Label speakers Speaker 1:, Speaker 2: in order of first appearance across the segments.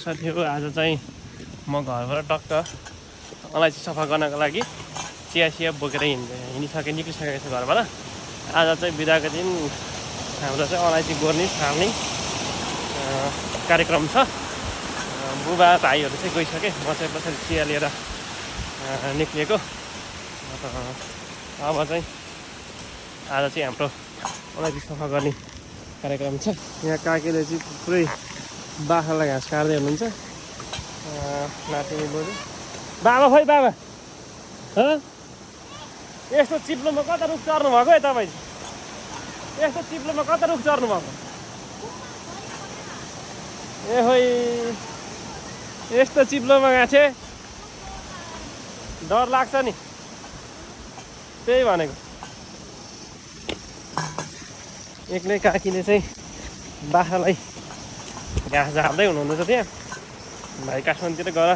Speaker 1: साथीहरु आज चाहिँ म घरबाट टक्क अलैँची सफा गर्नको लागि चिया बोकेर हिँडिसकेँ निक्लिसकेको छु घरबाट। आज चाहिँ बिदाको दिन हाम्रो चाहिँ अलैँची गोर्ने छार्ने कार्यक्रम छ। बुबा भाइहरू चाहिँ गइसके, म चाहिँ पछाडि चिया लिएर निक्लिएको। अब चाहिँ आज चाहिँ हाम्रो अलैँची सफा गर्ने कार्यक्रम छ। यहाँ काकीले चाहिँ पुरै बाख्रालाई घाँस काट्दै हुनुहुन्छ। नातिनी बोजू बाबा खोइ बाबा यस्तो चिप्लोमा कता रुख चर्नु भएको है तपाईँ? यस्तो चिप्लोमा कता रुख चर्नु भएको? ए खोइ यस्तो चिप्लोमा गाछे डर लाग्छ नि, त्यही भनेको। एक्लै काकीले चाहिँ बाख्रालाई घाँस झार्दै हुनुहुँदैछ। त्यहाँ भाइ काठमाडौँतिर गएर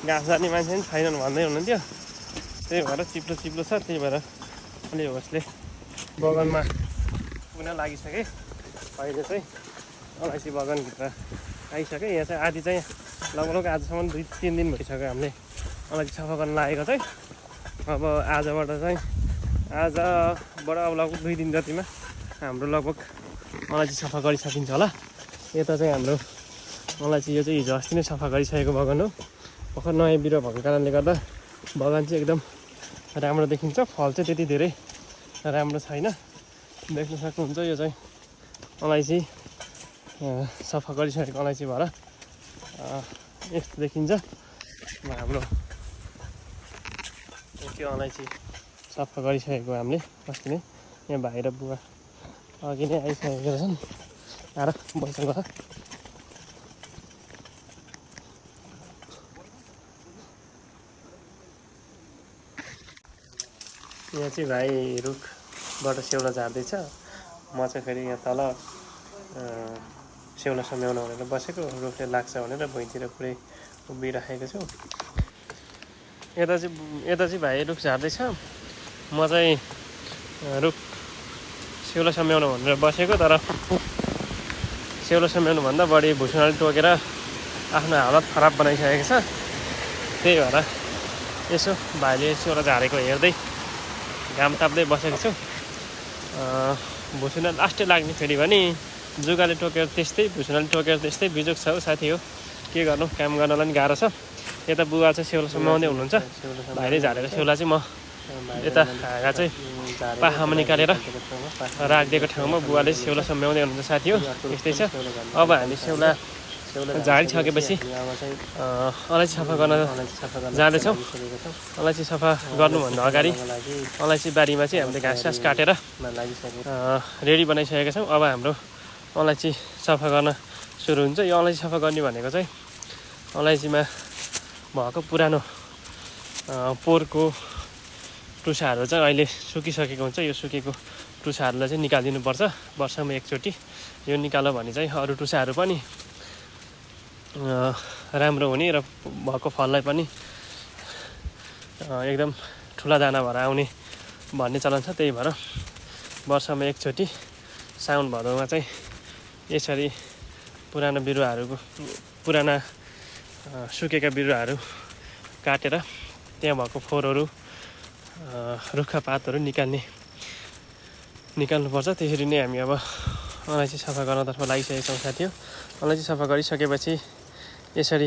Speaker 1: घाँस झार्ने मान्छे पनि छैनन् भन्दै हुनुहुन्थ्यो। त्यही भएर चिप्लो छ, त्यही भएर अलि होसले बगानमा पुग्न लागिसके। अहिले चाहिँ अलैँची बगानभित्र आइसक्यो। यहाँ चाहिँ आधी चाहिँ लगभग आजसम्म 2-3 दिन भइसक्यो हामीले अलैँची सफा गर्न लागेको चाहिँ। अब आजबाट चाहिँ आजबाट अब लगभग 2 दिन जतिमा हाम्रो लगभग अलैँची सफा गरिसकिन्छ होला। यता चाहिँ हाम्रो अलैँची यो चाहिँ हिजो अस्ति नै सफा गरिसकेको बगान हो। भर्खर नयाँ बिरुवा भएको कारणले गर्दा बगान चाहिँ एकदम राम्रो देखिन्छ। फल चाहिँ त्यति धेरै राम्रो छैन, देख्न सक्नुहुन्छ। यो चाहिँ अलैँची सफा गरिसकेको अलैँची भएर यस्तो देखिन्छ। हाम्रो त्यो अलैँची सफा गरिसकेको हामीले अस्ति नै। यहाँ भाइ र बुवा अघि नै आइसकेको रहेछन्। आएर बैठक गर। यहाँ चाहिँ भाइ रुखबाट सेउला झार्दैछ। म चाहिँ फेरि यहाँ तल सेउला सम्याउन भनेर बसेको, रुखले लाग्छ भनेर भुइँतिर पुरै उभिराखेको छु। यता चाहिँ भाइ रुख झार्दैछ, म चाहिँ रुख सेउला सम्याउन भनेर बसेको। तर सेउला सम्याउनुभन्दा बढी भुसुनाले टोकेर आफ्नो हालत खराब बनाइसकेको छ। त्यही भएर यसो भाइले सेउला झारेको हेर्दै घाम ताप्दै बसेको छु। भुसुना लास्टै लाग्ने फेरि भने जुगाले टोकेर त्यस्तै, भुसुनाले टोकेर त्यस्तै बिजोग छ साथी हो। के गर्नु, काम गर्नलाई पनि गाह्रो छ। यता बुवा चाहिँ सेउला सम्याउँदै हुनुहुन्छ। भाइले झारेको सेउला चाहिँ म यता हाँगा चाहिँ पाखामा निकालेर राखिदिएको ठाउँमा बुवाले सेउला सम्याउँदै हुनुहुन्छ साथी हो। यस्तै छ। अब हामी सेउला झारिसकेपछि अलैँची सफा गर्न जाँदैछौँ। अलैँची सफा गर्नुभन्दा अगाडि अलैँची बारीमा चाहिँ हामीले घाँस काटेर रेडी बनाइसकेका छौँ। अब हाम्रो अलैँची सफा गर्न सुरु हुन्छ। यो अलैँची सफा गर्ने भनेको चाहिँ अलैँचीमा भएको पुरानो पोहोरको टुसाहरू चाहिँ अहिले सुकिसकेको हुन्छ। यो सुकेको टुसाहरूलाई चाहिँ निकालिदिनुपर्छ वर्षमा एकचोटि। यो निकाल्यो भने चाहिँ अरू टुसाहरू पनि राम्रो हुने र भएको फललाई पनि एकदम ठुला दाना भएर आउने भन्ने चलन छ। त्यही भएर वर्षमा एकचोटि साउन भदौमा चाहिँ यसरी पुराना पुराना सुकेका बिरुवाहरू काटेर त्यहाँ भएको फोहोरहरू रुखा पातहरू निकाल्नुपर्छ। त्यसरी नै हामी अब अलैँची सफा गर्नतर्फ लागिसकेका छौँ साथी हो। अलैँची सफा गरिसकेपछि यसरी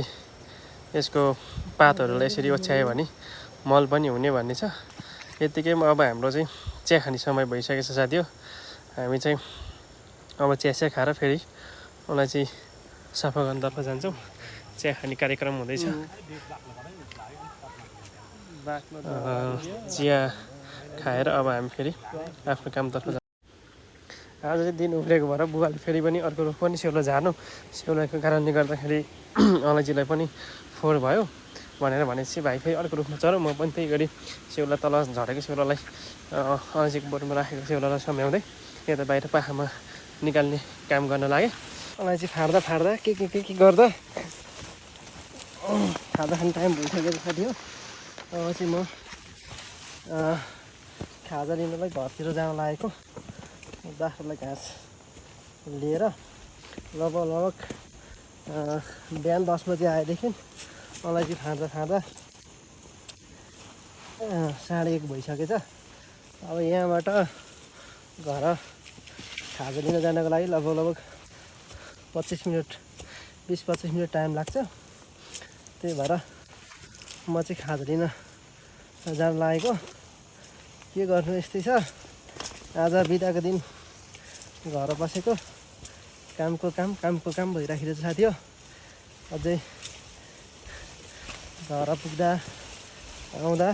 Speaker 1: यसको पातहरूलाई यसरी ओछ्यायो भने मल पनि हुने भन्ने छ। यत्तिकैमा अब हाम्रो चाहिँ चिया खाने समय भइसकेको छ साथी हो। हामी चाहिँ अब चिया खाएर फेरि अलैँची सफा गर्नतर्फ जान्छौँ। चिया खाने कार्यक्रम हुँदैछ। चिया खाएर अब हामी फेरि आफ्नो कामतर्फ जान्छौँ। आज चाहिँ दिन उब्रेको भएर बुबाले फेरि पनि अर्को रुख पनि सेउला झार्नु, सेउलाको कारणले गर्दाखेरि अलैँचीलाई पनि फोहोर भयो भनेर भनेपछि भाइ फेरि अर्को रुखमा चढ्यो। म पनि त्यही गरी सेउला तल झरेको सेउलालाई अलैँचीको बोटमा राखेको सेउलालाई सम्याउँदै यता बाहिर पाखामा निकाल्ने काम गर्न लागेँ। अलैँची फाड्दा के गर्दा खाँदा खाने टाइम भइसकेको साथी हो। अब चाहिँ म खाजा लिनलाई घरतिर जान लागेको। बाख्रालाई घाँस लिएर लगभग
Speaker 2: बिहान 10 बजे आएदेखि अलैँची खाँदा खाँदा 1:30 भइसकेछ। अब यहाँबाट घर खाजा लिन जानको लागि लगभग 20 मिनट टाइम लाग्छ। त्यही भएर म चाहिँ खाजा लिन जान लागेको। के गर्नु यस्तै छ। आज बिदाको दिन घर बसेको कामको काम भइराखेको छ साथी हो। अझै घर पुग्दा आउँदा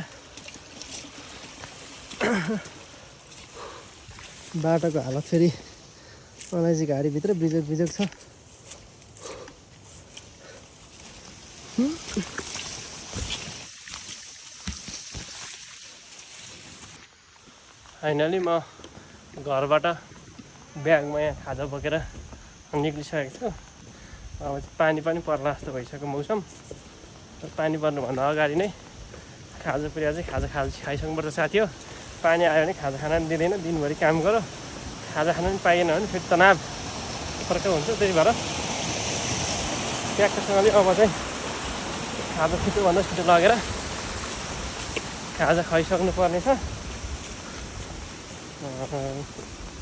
Speaker 2: बाटोको हालत फेरि अलैँची घारीभित्र बिजोग छ।
Speaker 1: फाइनली म घरबाट ब्यागमा यहाँ खाजा बोकेर निक्लिसकेको छु। अब चाहिँ पानी पनि पर्ला जस्तो भइसक्यो मौसम। पानी पर्नुभन्दा अगाडि नै खाजा पुर्या चाहिँ खाजा खाइसक्नुपर्छ साथी हो। पानी आयो भने खाजा खान दिँदैन, दिनभरि काम गर, खाजा खान पनि पाइएन भने फेरि तनाव फरक हुन्छ। त्यही भएर ट्याक्कसँगले अब चाहिँ खाजा छिटोभन्दा छिटो लगेर खाजा खाइसक्नु पर्नेछ।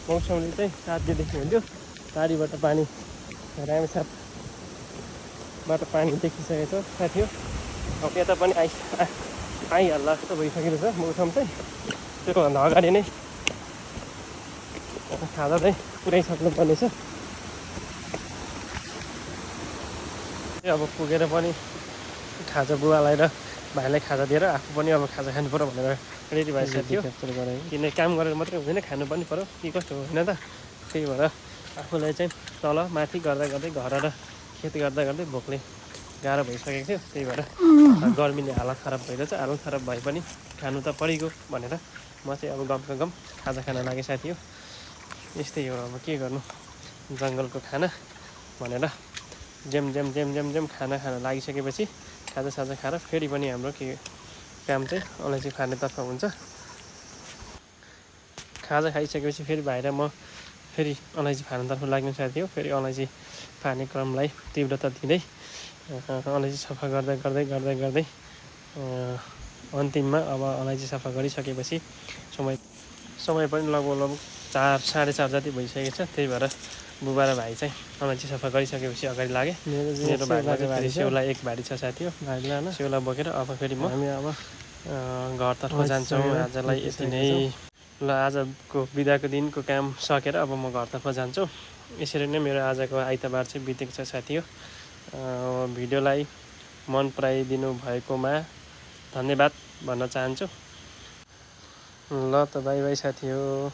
Speaker 1: मौसमले चाहिँ साथ दिएदेखि हुन्थ्यो। बारीबाट पानी रामेछापबाट पानी देखिसकेको छ साथी हो। अब यता पनि आइहाल्ला जस्तो भइसकेको छ मौसम चाहिँ। त्योभन्दा अगाडि नै खाजा चाहिँ पुऱ्याइसक्नु पर्नेछ। अब पुगेर पनि खाजा बुवालाई र भाइलाई खाजा दिएर आफू पनि अब खाजा खानु पर्यो भनेर रेडी भइसक्यो। किन काम गरेर मात्रै हुँदैन, खानु पनि पर्यो के कस्तो होइन त। त्यही भएर आफूलाई चाहिँ तल माथि गर्दा घर र खेत गर्दा भोकले गाह्रो भइसकेको थियो। त्यही भएर गर्मीले हालत खराब भइरहेछ। हालत खराब भए पनि खानु त परेको भनेर म चाहिँ अब गम खाजा खान लागेँ साथी हो। यस्तै हो, अब के गर्नु, जङ्गलको खाना भनेर जेम खाना खान लागिसकेपछि खाजा खाएर फेरि पनि हाम्रो के काम चाहिँ अलैँची खानेतर्फ हुन्छ। खाजा खाइसकेपछि फेरि भाइ र म फेरि अलैँची खानेतर्फ लाग्ने साथी हो। फेरि अलैँची खाने क्रमलाई तीव्रता दिँदै अलैँची सफा गर्दै अन्तिममा अब अलैँची सफा गरिसकेपछि समय पनि लगभग 4-4:30 जति भइसकेको छ। त्यही भएर बुबा र भाइ चाहिँ अलैँची सफा गरिसकेपछि अगाडि लागे। मेरो भाइमा चाहिँ सेउला एक भारी छ साथी हो। सेउला बोकेर अब फेरि हामी अब घरतर्फ जान्छौँ। आजलाई यति नै ल। आजको बिदाको दिनको काम सकेर अब म घरतर्फ जान्छु। यसरी नै मेरो आजको आइतबार चाहिँ बितेको छ साथी हो। भिडियोलाई मन पराइदिनु भएकोमा धन्यवाद भन्न चाहन्छु। ल त बाई बाई साथी हो।